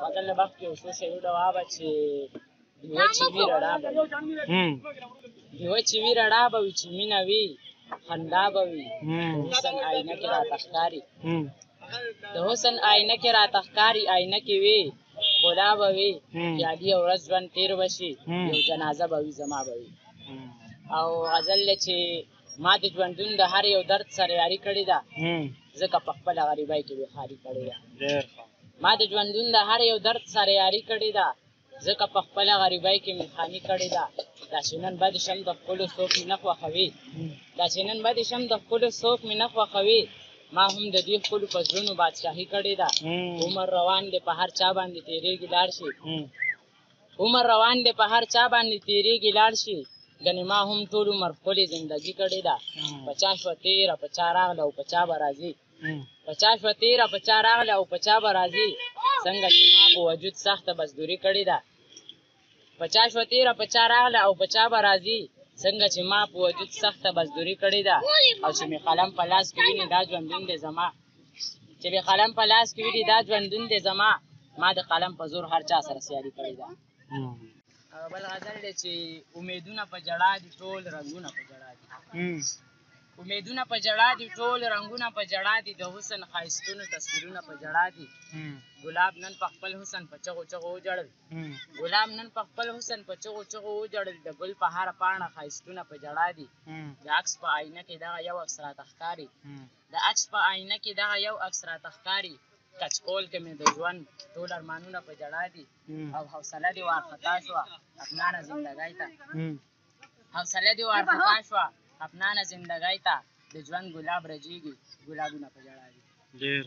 غزل له بخت کې یو څو شعرونه وابه چې ډیوه چې وي رڼا به وي، ډیوه چې وي رڼا به وي، چې مینه وي خندا به وي. د حسن آینه کې راته ښکاري، د حسن آینه کې راته ښکاري، آینه کې وي ښکلا به وي. خیالي یو ورځ ژوند تېر به شي، یو جنازه به وي زما به وي. او غزل دی چې ما د ژوندون د هر یو درد سره یاري کړې ده، ځکه په خپله غریبۍ کې بېخاري کړې ده. ما د ژوندون د هر یو درد سره یاري کړې ده، ځکه په خپله غریبۍ کې مې خاني کړې ده. دا چې نن بد شم د خپلو څوک مې نه خوښوي، دا چې نن بد شم د خپلو څوک مې نه خوښوي، ما هم د دې خپلو په زړونو بادشاهي کړې ده. عمر روان دی په هر چا باندې تېرېږي لاړ شي، عمر روان دی په هر چا باندې تېرېږي لاړ شي، ګنې ما هم ټول عمر ښکلې زندګي کړې ده. په چا شوه تېره په چا راغله او په چا به راځي، په چا شوه تېره په چا راغله او په چا به راځي، څنګه چې ما په وجود سخته مزدوري کړې ده. په چا شوه تېره په چا راغله او په چا به راځي، څنګه چې ما په وجود سخته مزدوري کړې ده. او چې مې قلم په لاس کې ویني دا ژوندون دی زما، چې مې قلم په لاس کې ویني دا ژوندون دی زما، ما د قلم په زور هر چا سره سیالي کړې ده. هغه بل غزل دی چې امیدونه په ژړا دي ټول رنګونه په ژړا دي، امیدونه په ژړا دي ټول رنګونه په ژړا دي، د حسن ښایستونو تصویرونه په ژړا دي. ګلاب نن په خپل حسن په چغو چغو وژړل، ګلاب نن په خپل حسن په چغو چغو وژړل، د ګل په هره پاڼه ښایستونه په ژړا دي. د عکس په آینه کې دغه یو عکس راته ښکاري، د عکس په آینه کې دغه یو عکس راته ښکاري، کچکول کې مې د ژوند ټول ارمانونه په ژړا دي. او حوصله دې وارخطا شوه افنانه زندګۍ ته، حوصله دې وارخطا شوه افنانه زندګۍ ته، د ژوند ګلاب رژېږي ګلابونه په ژړا دي. ډېر